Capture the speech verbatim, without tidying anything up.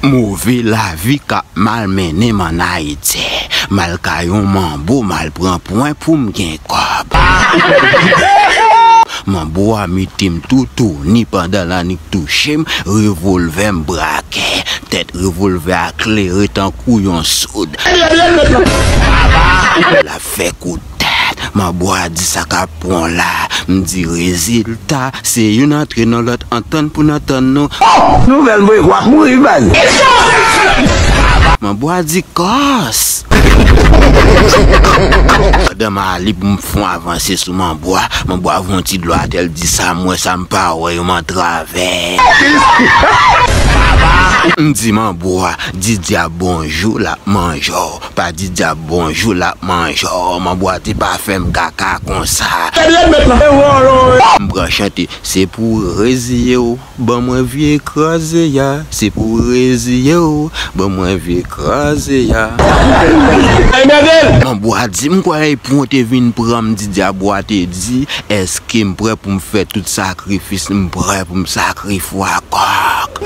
Move lavi k ap malmennen m ann Ayiti. M al kay yon manbo, m al pran pwen pou m gen kòb. Manbo a mete m toutouni pandan l annik touche m, revolvè m brake. Tèt revolvè a klere tankou yon soud. L ap fè kout tèt. Manbo a di, "Sa k ap pran w la?" M di, "Rezilta, se youn antre nan lòt, antann pou n antann nou." Nouvèl voye w ap mouri baz. Manbo a di, "Kòs." Pandan m ale pou m fè yon avanse sou manbo a, manbo a voye yon ti dlo atè, l di, "Sa m wè, sa m pa wè, yo m antravè." M di manbo a, "Di dyab bonjou, l ap manje w. Pa di dyab bonjou, l ap manje w." Manbo a te pa fè m kaka konsa. M pran chante, "Se pou w reziye w, ban mwen vye kraze a. Se pou w reziye w, ban mwen vye kraze a." Manbo a di, "M kwè e pwen w te vin pran m." M di, "Dyab ou a te di, èske m prè pou m fè tout sakrifis?" "M prè pou m sakrifye w ak kòk."